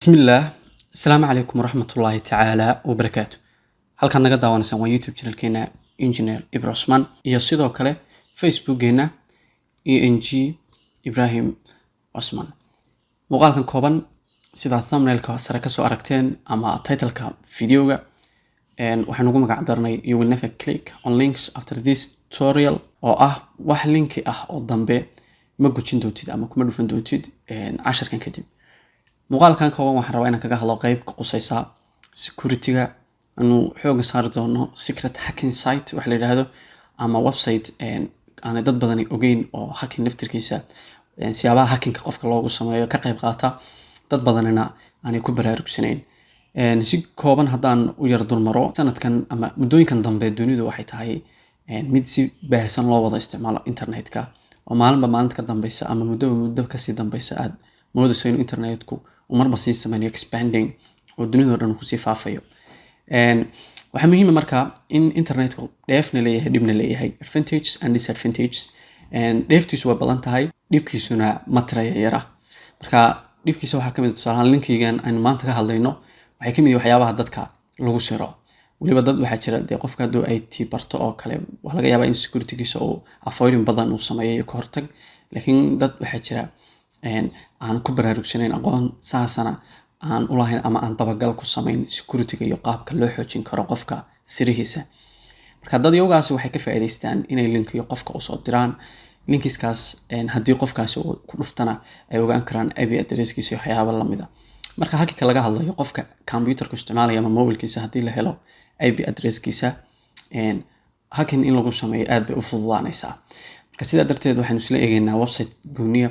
Bismillaah. Asalaamu calaykum waraxmatullaahi tacaala wabarakaatu. Halkaad naga daawanaysaan waa YouTube channelkeena Engineer Ibra Cusmaan iyo sidoo kale Facebookgeena Eng Ibrahim Cusmaan. Muuqaalkan kooban, sidaa thumbnailka sare kasoo aragteen ama titleka videoga, waxaan ugu magac darnay "You will never click on links after this tutorial", oo ah wax linki ah oo dambe ma gujin doontid ama kuma dhufan doontid casharkan kadib. Muuqaalkan kooban waxaan rabaa inaan kaga hadlo qeyb ka quseysa security-ga, anu xooga saari doono secret hacking site waxa la yidhaahdo ama website aanay dad badani ogeyn oo hacking naftirkiisa, siyaabaha hackingka qofka loogu sameeyo ka qeyb qaata, dad badanina aanay ku baraarugsanayn. Si kooban haddaan u yar dulmaro, sanadkan ama muddooyinkan dambe dunidu waxay tahay mid si baahsan loo wada isticmaalo internetka, oo maalinba maalinta ka dambeysa ama muddoba muddo kasii dambeysa aad moodayso inuu internetku uu marba sii sameynayo expanding oo dunidoo dhan kusii faafayo. Waxaa muhiima marka in internetku dheefna leeyahay, dhibna leeyahay, advantages and disadvantages. Dheeftiisu waa badan tahay, dhibkiisuna ma tiraya yara. Marka dhibkiisa waxaa kamid ah, tusaalahaan, linkigan aynu maanta ka hadlayno waxay kamid yihiin waxyaabaha dadka lagu siro. Weliba dad waxaa jira dee qofka hadduu IT barto oo kale, waxaa laga yaabaa in securitygiisa uu avoiding badan uu sameeyo iyo ka hortag, laakiin dad waxaa jira aan ku baraarugsanayn, aqoon saasana aan ulahayn ama aan dabagal ku samayn securityga iyo qaabka loo xoojin karo qofka sirihiisa. Marka dad iyagaasi waxay ka faa'iidaystaan inay linkiyo qofka usoo diraan. Linkiskaas haddii qofkaasi uu ku dhuftana, ay ogaan karaan IP addresskiisa iyo waxyaaba lamid a. Marka hackingka laga hadlayo, qofka computerka isticmaalaya ama mobilkiisa haddii la helo IP addresskiisa, hacking in lagu sameeyo aad bay u fududaanaysaa. Marka sidaa darteed waxaynu isla eegeynaa website gooniya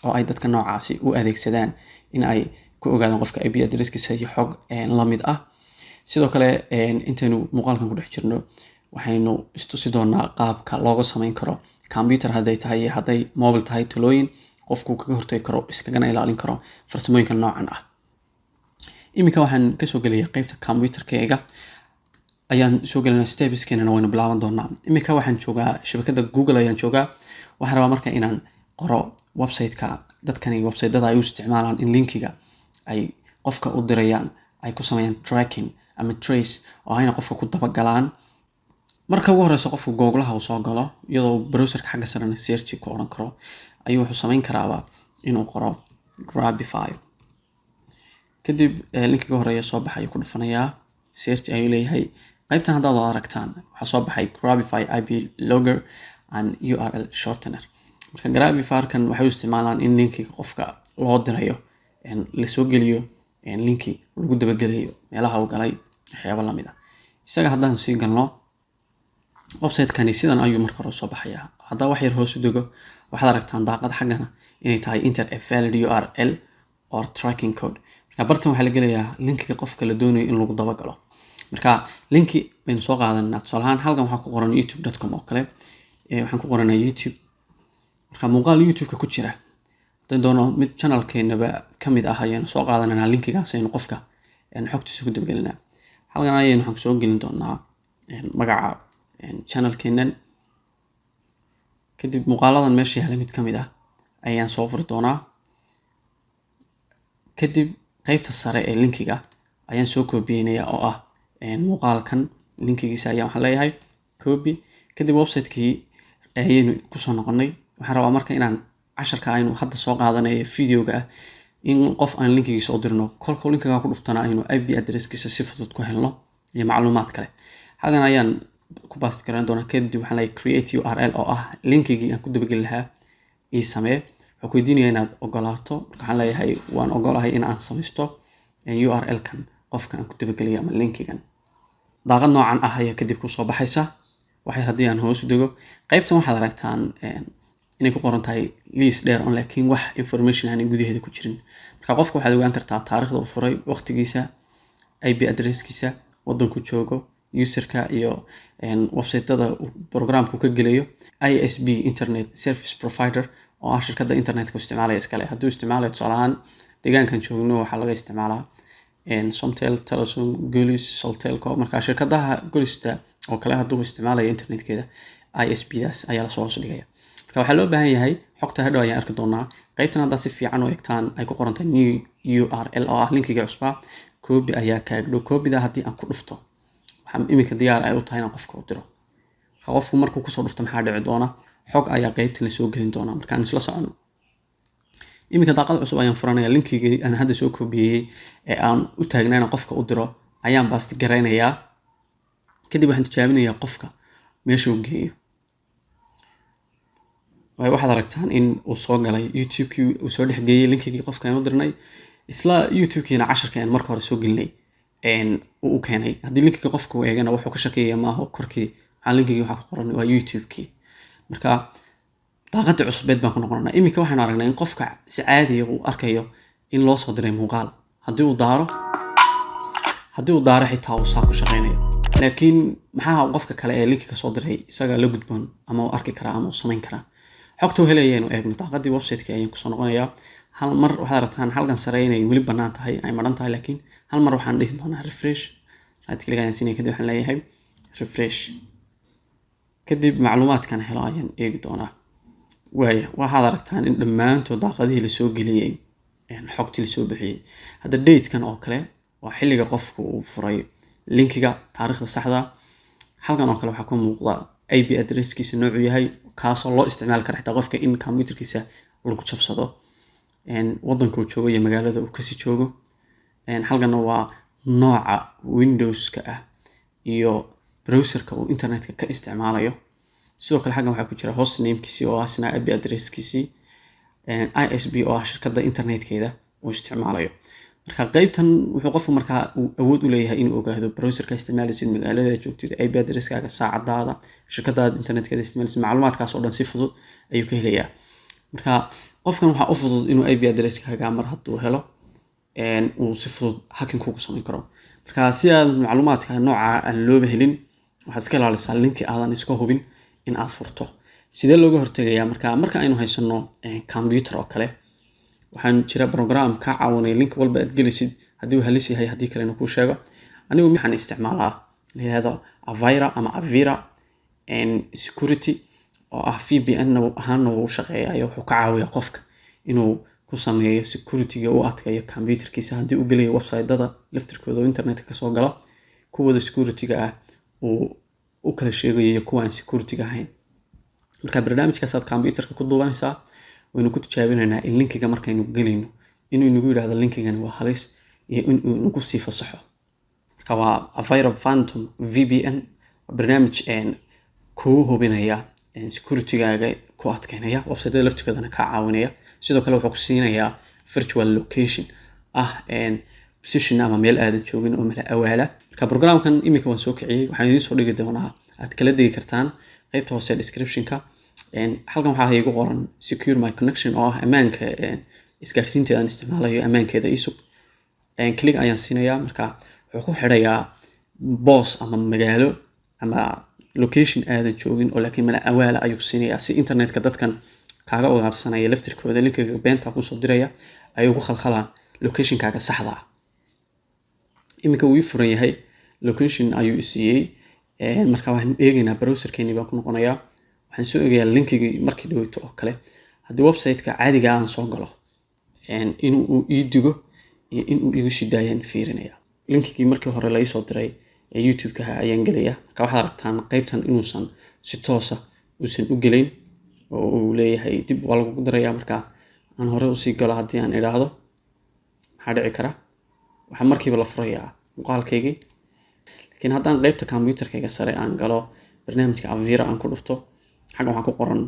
oo ay dadka noocaasi u adeegsadaan in ay ku ogaadaan qofka IP addresskiisa iyo xog lamid ah. Sidoo kale, intaynu muuqaalkan ku dhex jirno, waxaynu istusi doonaa qaabka looga sameyn karo computer hadday tahay iyo hadday mobile tahay, talooyin qofku kaga hortagi karo, iskagana ilaalin karo farsamooyinka noocan ah. Iminka waxaan kasoo gelaya qeybta computerkayga ayaan soo gelinaa, stepskeenana waynu bilaaban doonaa. Iminka waxaan joogaa shabakada Google ayaan joogaa. Waxaan rabaa marka inaan qoro website-ka dadkani website-dada ay u isticmaalaan in linkiga ay qofka u dirayaan ay ku sameeyaan tracking ama trace, oo ayna qofka ku dabagalaan. Marka ugu horeysa qofku Googlaha uu soo galo, iyadoo browserka xagga sarena search ku odhan karo, ayuu wuxuu sameyn karaaba inuu qoro Grabify. Kadib linkiga horeeya soo baxay ayuu ku dhufanayaa, search ayuu leeyahay. Qaybtan haddaad aragtaan, waxaa soo baxay Grabify IP Logger and URL Shortener. Marka Grabify-kan waxay u isticmaalaan in linkiga qofka loo dirayo lasoo geliyo, linki lagu dabagelayo meelaha uu galay, waxyaabo lamid ah. Isaga haddaan sii galno, website-kani sidan ayuu marka hore soo baxayaa. Haddaa wax yar hoos u dego, waxaad aragtaan daaqad xaggana inay tahay "Enter a valid URL or tracking code". Marka bartan waxaa la gelayaa linkiga qofka la doonayo in lagu dabagalo. Marka linki baynu soo qaadanaa. Tusaale ahaan, halkan waxaa ku qoran youtube.com oo kale, waxaan ku qoranaa YouTube. Marka muuqaal YouTube-ka ku jira haddaan doono, mid channelkeenaba kamid ah ayaynu soo qaadananaa. Linkigaas aynu qofka xogtiisa ku dabagelinaa. Halkan ayaynu waxaan kusoo gelin doonaa magaca channelkeenan. Kadib muuqaaladan meesha yaala mid kamid ah ayaan soo furi doonaa. Kadib qeybta sare ee linkiga ayaan soo koobiyeynayaa, oo ah muuqaalkan linkigiisa ayaa waxaan leeyahay copy. Kadib website-kii ayaynu kusoo noqonay. Waxaan rabaa marka inaan casharka aynu hadda soo qaadanayo videoga ah in qof aan linkigiisa u dirno, kolka linkiga ku dhuftana aynu IP addresskiisa si fudud ku helno iyo macluumaad kale. Halkan ayaan ku paste garan doonaa. Kadib waxaan leeyahay create URL, oo ah linkigii aan ku dabageli lahaa ii samee. Wuxuu ku weydiinayaa inaad ogolaato. Marka waxaan leeyahay waan ogolahay in aan samaysto URL-kan qofka aan ku dabageliyo ama linkigan. Daaqad noocan ah ayaa kadib kusoo baxaysa. Waxyar haddii aan hoos u dego, qaybtan waxaad aragtaan inay ku qoran tahay liis dheer on, laakiin wax information aanay gudaheeda ku jirin. Marka qofka waxaad ogaan kartaa taariikhda uu furay, waqtigiisa, IP addresskiisa, waddanku joogo, userka iyo website-ada programku ka gelayo, ISP, internet service provider, oo ah shirkadda internetka isticmaalaya iskale. Hadduu isticmaalayo, tusaale ahaan, deegaankan joogno waxaa laga isticmaalaa Somtel, Telesom, Golis, Soltelco. Marka shirkadaha Golista oo kale hadduu isticmaalayo internetkeeda, ISP daas ayaa lasoo hoos dhigaya. Marka waxaa loo baahan yahay xogta hadhow ayaan arki doonaa. Qaybtan haddaa si fiican u egtaan, ay ku qoran tahay new URL oo ah linkiga cusbaa. Copy ayaa kaaga dhow. Copyda haddii aan ku dhufto, waxaa iminka diyaar ay u tahay inaan qofka u diro. Marka qofku markuu kusoo dhufto, maxaa dhici doona? Xog ayaa qeybtan lasoo gelin doonaa. Markaan isla socono, iminka daaqad cusub ayaan furanaya. Linkigii aan hadda soo koobiyeyey ee aan u taagnaa inaan qofka u diro ayaan paste garaynayaa. Kadib waxaan tijaabinayaa qofka meeshuu geeyo. Waayo, waxaad aragtaan in uu soo galay YouTube-kii, uu soo dhex geeyey linkigii qofka aan u dirnay. Isla YouTube-kiina casharka aan marka hore soo gelinay uu u keenay. Haddii linkiga qofka uu eegana, wuxuu ka shaqeeya maaha korkii, maxaa linkigii waxaa ku qoran waa YouTube-kii. Marka daaqadii cusbeed baan ku noqonanaa. Iminka waxaanu aragnay in qofka si caadiya uu arkayo in loo soo diray muuqaal. Haddii uu daaro xitaa uu saa ku shaqeynayo. Laakiin maxaa qofka kale ee linkiga soo diray isaga la gudboon, ama uu arki karaa ama uu samayn karaa? Xogta uu helaya aynu eegno. Daaqadii website-ka ayaan kusoo noqonayaa. Hal mar waxaad aragtaan halkan sare inay weli bannaan tahay, ay madhan tahay. Laakiin hal mar waxaan dhihi doonaa refresh. Right click ayaan siinaya, kadib waxaan leeyahay refresh. Kadib macluumaadkan helo ayaan eegi doonaa. Waaya, waxaad aragtaan in dhammaantood daaqadihii lasoo geliyey, xogtii lasoo bixiyey. Hadda datekan oo kale waa xilliga qofku uu furay linkiga, taariikhda saxda. Halkan oo kale waxaa ku muuqda IP addresskiisa noocuu yahay, kaasoo loo isticmaali kara xitaa qofka in computerkiisa lagu jabsado, wadanka uu joogo iyo magaalada uu kasii joogo. Halkanna waa nooca Windowska ah iyo browserka uu internetka ka isticmaalayo. Sidoo kale xaggan waxaa ku jira hostnamekiisii oo ah isna IP addresskiisii, ISP oo ah shirkadda internetkeeda uu isticmaalayo. Marka qeybtan wuxuu qofku markaa uu awood u leeyahay inuu ogaado browserka isticmaalaysid, magaalada joogtid, IP addresskaaga, saacadaada, shirkadaada internetkeeda isticmaalaysid. Macluumaadkaas oo dhan si fudud ayuu ka helayaa. Marka qofkan waxaa u fudud inuu IP addresskaaga mar hadduu helo uu si fudud hacking kugu samayn karo. Marka si aad macluumaadka nooca aan looba helin, waxaad iska ilaalisaa linki aadan iska hubin in aad furto. Sidee looga hortegayaa? Marka aynu haysano computer oo kale, waxaan jira program kaa caawinaya link walba aad gelisid haddii uu halis yahay, haddii kalena kuu sheego. Anigu waxaan isticmaalaa la yihahdo Avira ama Avira Security oo ah VPN ahaanna wuu shaqeeyayo. Wuxuu ka caawiyaa qofka inuu ku sameeyo security-ga, u adkeeyo computerkiisa haddii uu gelayo website-dada laftirkooda oo internetka kasoo gala, kuwooda security-ga ah uu u kala sheegayo iyo kuwa aan security-ga ahayn. Marka barnaamijkaasaad computerka ku duubanaysaa. Waynu ku tijaabinaynaa in linkiga markaynu gelayno inuu inagu yidhahdo linkigani waa halis iyo in uu nagu sii fasaxo. Marka waa Avira Phantom VPN, barnaamij kuu hubinaya security-gaaga, ku adkeynaya, website-yada laftirkoodana kaa caawinaya. Sidoo kale wuxuu ku siinayaa virtual location ah, position ama meel aadan joogin oo mala awaala. Marka programkan iminka waan soo kiciyey. Waxaan idiin soo dhigi doonaa, aad kala degi kartaan qaybta hoose description-ka. Halkan waxaa igu qoran "secure my connection" oo ah ammaanka isgaarsiinteeda aan isticmaalayo ammaankeeda isug. Click ayaan siinayaa. Marka wuxuu ku xidhayaa boos ama magaalo ama location aadan joogin oo laakiin mala awaala ayuu siinayaa, si internetka dadkan kaaga ugaarsanaya laftirkooda linkiga beenta kusoo diraya ay ugu khalkhalaan locationkaaga saxda ah. Iminka wuu ii furan yahay, location ayuu i siiyey. Marka waxaan eegaynaa, browserkeeni baan ku noqonayaa, waxaan soo eegayaa linkigii markii dhaweyto oo kale. Haddii website-ka caadiga aan soo galo, in uu ii digo iyo in uu igu sii daayaan fiirinaya. Linkigii markii hore la iisoo diray ee YouTube-ka ayaan gelaya. Marka waxaad aragtaan qeybtan inuusan si toosa uusan u gelayn oo uu leeyahay dib waa lagugu diraya. Marka aan hore usii galo haddii aan idhaahdo, maxaa dhici kara? Waxaa markiiba la furayaa muuqaalkaygii. Laakiin haddaan qeybta computerkayga sare aan galo, barnaamijka Avira aan ku dhufto, xaggan waxaa ku qoran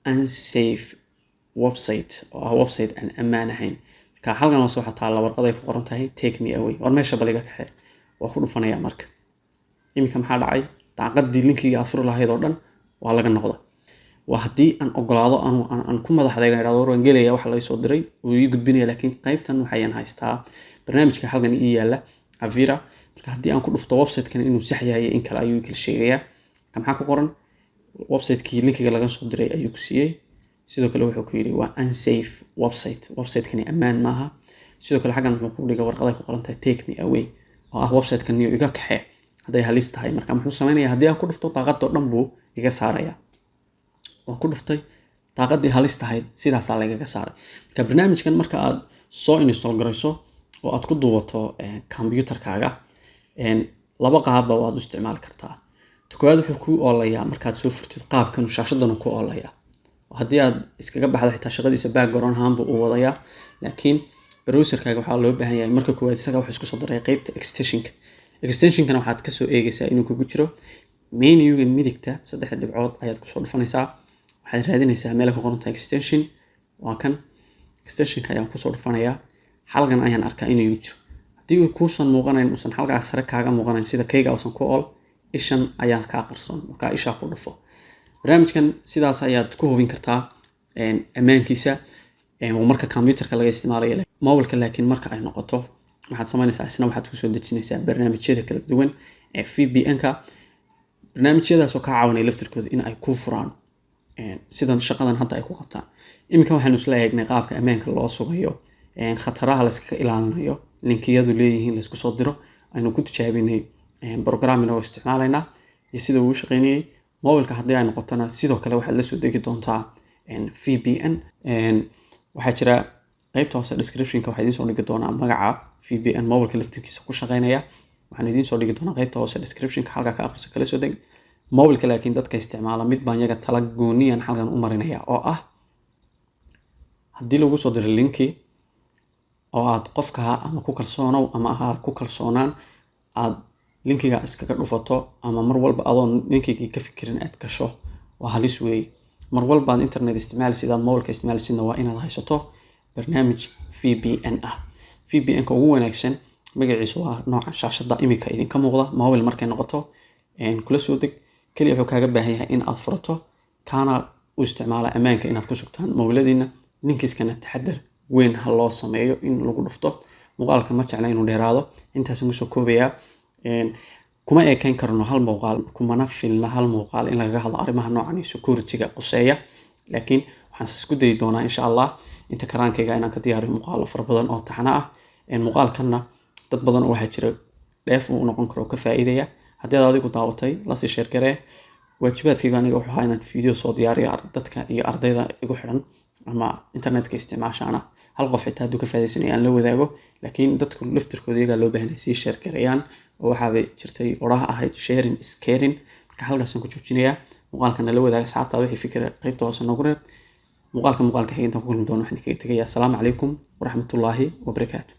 "unsafe website" oo ah website aan ammaan ahayn. Marka halkan hoose waxaa taalla warqad ay ku qoran tahay "take me away", war meesha baliga kaxe. Waa ku dhufanaya. Marka iminka maxaa dhacay? Daaqadii linkiga aad furi lahayd oo dhan waa laga noqda. Waa haddii aan ogolaado, aan ku madaxdayga idhahdo war waan gelaya, waxa laga soo diray uu ii gudbinaya. Laakiin qaybtan waxayaan haystaa barnaamijka halkan ii yaala, Avira. Marka haddii aan ku dhufto, website-kan inuu sax yahay in kale ayuu kala sheegayaa. Marka maxaa ku qoran? Website-kii linkiga laga soo diray ayuu ku siiyey. Sidoo kale wuxuu ku yidhi waa unsafe website, website-kani ammaan maaha. Sidoo kale xaggan wuxuu ku dhigay warqad ay ku qoran tahay "take me away" oo ah website-kan niyo iga kaxee hadday halis tahay. Marka muxuu sameynaya haddii aan ku dhufto? Daaqadoo dhan buu iga saaraya. Waan ku dhuftay, daaqadii halis tahay sidaasaa lagaga saaray. Marka barnaamijkan marka aad Soo install garayso oo aad ku duubato computerkaaga, laba qaabba waad u isticmaali kartaa. Ta koowaad, wuxuu kuu oolayaa markaad soo furtid qaabkan shaashadanu ku oolaya. Haddii aad iskaga baxdo xitaa, shaqadiisa background ahaan buu u wadayaa. Laakiin browserkaaga waxaa loo baahan yahay marka koowaad, isaga wuxuu isku soo daray qeybta extensionka. Extensionkana waxaad kasoo eegaysaa inuu kugu jiro menuga midigta. Saddexda dhibcood ayaad kusoo dhufanaysaa, waxaad raadinaysaa meel ku qoran tahay extension. Waa kan, extensionka ayaan kusoo dhufanayaa. Halkan ayaan arkaa inuu igu jiro. Haddii uu kuusan muuqanayn, uusan halkaas sare kaaga muuqanayn sida kayga uusan ku ool, ishan ayaa kaa qarsoon, markaa ishaa ku dhufo. Barnaamijkan sidaas ayaad ku hubin kartaa ammaankiisa marka computerka laga isticmaalayo. Mobilka laakiin marka ay noqoto, waxaad samaynaysaa, isna waxaad kusoo dejinaysaa barnaamijyada kala duwan ee VPN-ka, barnaamijyadaasoo kaa caawinaya laftirkooda in ay ku furaan sidan shaqadan hadda ay ku qabtaan. Iminka waxaynu isla eegnay qaabka ammaanka loo sugayo, khataraha layskaga ilaalinayo, linkiyadu leeyihiin laysku soo diro, aynu ku tijaabinay programming oo isticmaalaynaa iyo sida uu u shaqeynayay. Mobilka haddii ay noqotona, sidoo kale waxaad la soo degi doontaa VPN. Waxaa jira qeybta hoose descriptionka, waxaa idiin soo dhigi doonaa magaca VPN mobilka laftirkiisa ku shaqeynaya. Waxaan idiin soo dhigi doonaa qeybta hoose descriptionka, halkaa ka akhriso, kala soo deg mobilka. Laakiin dadka isticmaala mid baan yaga tala gooniyan halkan u marinaya, oo ah haddii lagu soo diro linki oo aad qofka ama ku kalsoonow ama aad ku kalsoonaan, aad linkiga iskaga dhufato ama mar walba adoon linkigii ka fikirin aad gasho, waa halis weeye. Mar walba aad internet isticmaalaysid, aad mobilka isticmaalaysidna, waa inaad haysato barnaamij VPN ah. VPN-ka ugu wanaagsan magaciisu waa nooca shaashada imika idinka muuqda. Mobile markay noqoto, kula soo deg. Keliya wuxuu kaaga baahan yahay in aad furato, kaana u isticmaala ammaanka inaad ku sugtaan mobiladiina. Linkiskana taxadar weyn ha loo sameeyo in lagu dhufto. Muuqaalka ma jecla inuu dheeraado, intaasaan kusoo koobayaa. Kuma eekeyn karno hal muuqaal, kumana filna hal muuqaal in lagaga hadlo arrimaha noocan iyo security-ga quseeya. Laakiin waxaan isku dayi doonaa, insha Allah, inta karaankayga inaan ka diyaariyo muuqaalo fara badan oo taxano ah. Muuqaalkanna dad badan oo waxaa jira dheef uu noqon karo oo ka faa'iidaya. Haddii aad adigu daawatay, lasii share garee. Waajibaadkayga aniga wuxuu ahaa inaan video soo diyaariyo dadka iyo ardayda igu xidhan ama internetka isticmaashaana. Hal qof xitaa hadduu ka faa'iidaysanayo, aan la wadaago. Laakiin dadku laftirkooda iyagaa loo baahan sii share gareeyaan, oo waxaabay jirtay odhaha ahayd "Sharing is caring". Marka halkaasaan ku joojinayaa. Muuqaalkana la wadaaga asxaabtaada. Wixii fikira qaybta hoose noogu reeb. Muuqaalka xiga intaan ku kulmi doono, waxaan kaga tegayaa asalaamu calaykum waraxmatullaahi wabarakaatu.